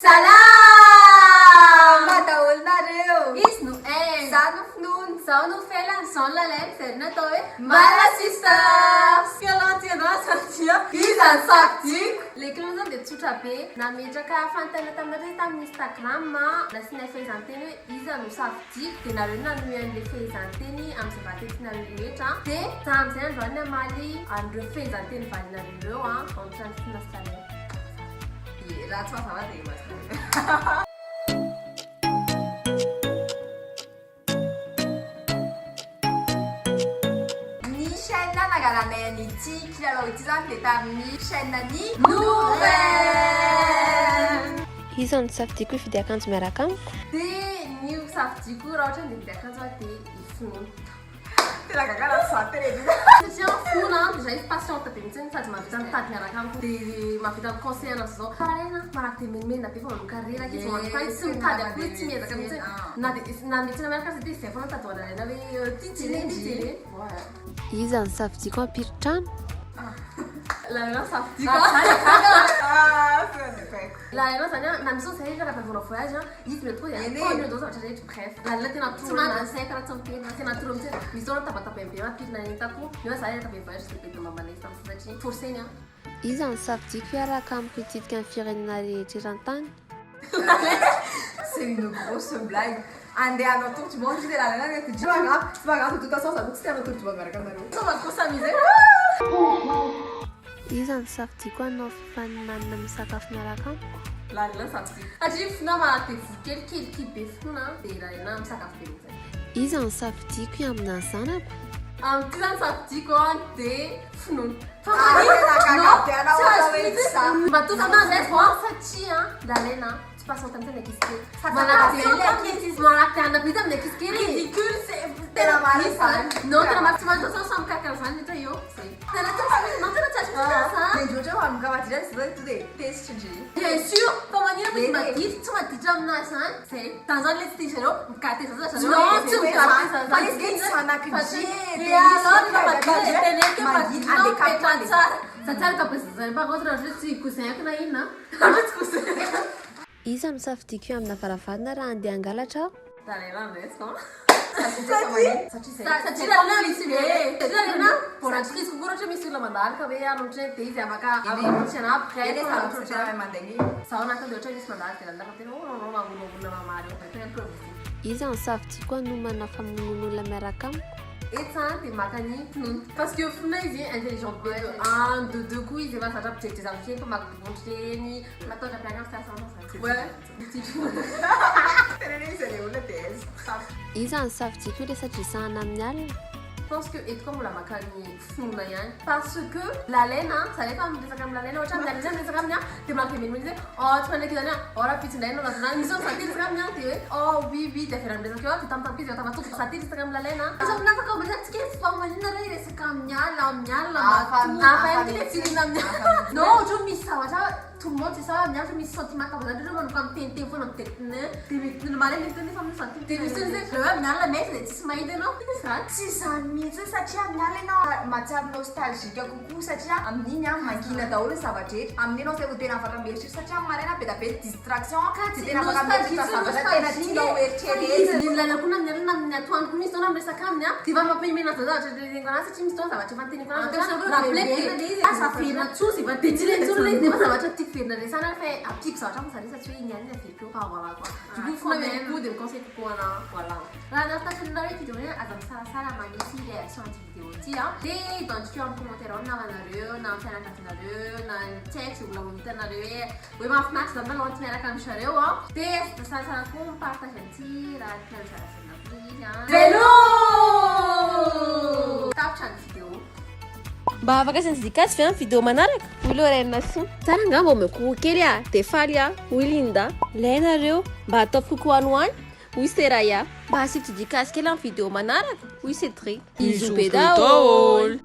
Salama daholo nareo! Izy no Haingo. Izaho no Finoana. Izaho no Felana. Izaho no Lalaina. Izay no natao hoe Mala Sisters. Fialan-tena satria iza ny safidiko? Ilay kilalao izany dia tsotra be. Nametraka fanontaniana taminareo izahay tamin'ny Instagram. Nasianay fehezanteny hoe iza no safidiko. Dia nareo nanohy an'ilay fehezanteny amin'ny zava-teny tianareo rehetra. Dia za amin'izay androany hamaly an'ireo fehezanteny valinareo ireo entre an'i Finoana sy Lalaina. Dia raha tsy mazava dia mazava. Ny chaîne nangalanay an'ity kilalao ity zany dia tamin'ny chaîne ny Nouvelle. Iza no safidiako hividy akanjo miaraka amiko? Dia ny ho safidiako raha ohatra andeha hividy akanjo aho dia i Finoana. Tena gaga raha tsy za tena indrindra. Satria finoana an, dia za izy patiente be mihitsy sady mahavita mitady miaraka amiko dia mahavita mi conseiller anazy zao. Fa Raina malaky dia menomenona be vao manomboka reraka izy vao manomboka izy tsy mitady akory izy tsy miezaka mihitsy na dia na miditra miaraka aza dia izay foana mitady ho an'i Raina hoe ty jerena ty jerena. Iza no safidiako hampirin-trano? Lalaina no safidiako an. Ah, tena gaga. Lalaina zany an, na misy zay rehefa vao voyage an, izy mety koa dia ataony eo daholo zavatra rehetra, bref. Lalaina tena trop anazy. Tsy mandry saiko raha tsy mipirina, tena trop mihitsy. Misy fotoana mitabataba be mampirina ny entako, nefa za rehefa be voyage dia be dia mba manaiky tamin'izay satria forcer-ny an. Iza no safidiako hiaraka amiko hitsidika ny firenena rehetra eran-tany? C'est une grosse blague. Andeha hanao tour du monde izy dia Lalaina no enti-dry. C'est pas grave, c'est pas grave, de toute façon za koa tsy te hanao tour du monde miaraka aminareo. Sao mba koa s'amuser. Iza no safidiako hanao fifaninanana misakafo miaraka amiko? Lalina ny safidiako. Satria finoana maha te voky kely, kelikely be finoana dia lalina misakafo be mihitsy. Iza no safidiako hiambina ny zanako? Amin'ity zany safidiako an dia finoana. Fa Ah, maninona? tena gaga Non, be anao tsy azo ohatra hoe mihitsy. tsy za. Matoa finoana zay vao satria lalaina tsy patiente mihitsy ny ankizy kely. Sady Malaky be ilay ankizy izy. Malaky anona be amin'ny ankizy kely. Ridicule, c'est Tena tena marina misy zany. zany. Non, tena marina. Tsy maintsy sao samy mikarakara zany rehetra eo. Zay. Tena tsy azo mihitsy. Non, tena tsy azo mihitsy zany. Dia indreo ohatra hoe manomboka maditra izy zao tonga dia tezitra ndry. Bien sûr, fa manina fa izy Eny e. maditra, tsy maditra aminazy zany. Zay. Zany zany le tsy tia zareo, mi-gâter zaza zareo. Non, tsy mi-gâter zaza. Fa izy nge tsy zanaky ndry e. Dia alors rehefa maditra dia teneniko hoe Maditra, maditra andeha mipetraha kapany. tsara. Za tsara ka be zaza par contre raha ohatra hoe tsy cousin-ko na inona an. Raha ohatra hoe tsy cousin-ko. Iza no safidiako hiambina varavarana raha handeha hangalatra aho? Satria lalina misy be. Satria lalina vao entreprise kokoa raha ohatra misy olona mandalo ka hoe hanao ohatran'ny dia izy afaka afaka mamonjy anah après Eny e, fa sady ohatra tena mahay mandainga e. Zaho anatiny dia ohatra hoe misy mandalo dia lalina fa tena oh non non mangolongolona mamaly eo. Tena improvisé. Iza no safidiako hanomana famonoan'olona miaraka amiko? Eto zany dia maka ny finoana. Parce que finoana izy intelligente be. Un, deux, deux koa izy efa zatra mpijery zavatra ireny, mpamaky boky ireny. Matahotra be any amin'ny sasany zany. Ouais. Tena hoe iza ilay olona dia aiza. Iza no safidiako hiresadresahana amin'ny alina? Pense que eto koa mbola maka ny finoana ihany parce que Lalaina za rehefa miresaka amin'i Lalaina ohatra amin'ny alina miresaka aminy aho dia mampihemehemy mihitsy hoe oh tsy manaiky izany aho oh rahampitso indray no anaovana izany misy fotoana za te hiresaka aminy aho dia hoe oh oui oui dia averany miresaka eo aho dia tampotampoka izy efa tafatoky za te hiresaka amin'i Lalaina izy amin'ny afaka miresaka tsika hoe fa maninona re hiresaka amin'ny alina amin'ny alina matory hafa ihany koa ilay feeling amin'ny alina non ohatra hoe misy zavatra Tout le monde sait ça, miaraka misy sentiment kavana ndreo manomboka miteniteny foana mitety de mety normal mety nefa misy sentiment de misy hoe le hoe mialona mety de tsisy mahita ianao zany. Tsy izany mihitsy satria amin'ny alina ianao mahatsiaro nostalgique kokoa satria amin'iny an mangina daholo ny zava-drehetra, amin'iny ianao zay vao tena afaka mieritreritra satria amin'ny maraina be dia be ny distraction tsy tena afaka mieritreritra zavatra tena tianao eritreretina. Ny olana koa na amin'ny alina na amin'ny atoandro koa misy fotoana miresaka aminy an de efa mampihemena zao zavatra teneniko anazy satria misy fotoana zavatra efa noteneniko anazy Rappeleko dia aza averina intsony izay efa dia tsy ilaina intsony ilay izy nefa zavatra tiako verina resahana fa ampiako zavatra hafa zany satria hoe iny ihany no averiko eo fa voilà quoi. Du coup fona mety kokoa dia mi-conseille kokoa anah voilà. Raha nahafinaritra anareo ity vidéo ity aza misalasala manisy réaction an'ity vidéo ity an. Dia identifieo amin'ny commentaire ao ny namanareo na ny fianakavianareo na ny tsy haiko izay olona ho hitanareo hoe hoe mahafinaritra izany manao an'ity miaraka amin-dry zareo an. Dia aza misalasala koa mi-partage an'ity raha tian'ny zara Veloo! Tapitra ny vidéo. Mba afaka asiana dédicace ve amin'ny vidéo manaraka? Hoy Lorraine Soa. Tsara angamba omeo coco kely ah, dia faly aho, hoy Linda. Ilay nareo, mba ataovy coco any ho any, hoy Seraya. Mba asio dédicace kely amin'ny vidéo manaraka, hoy Cédric. Bisous be daholo!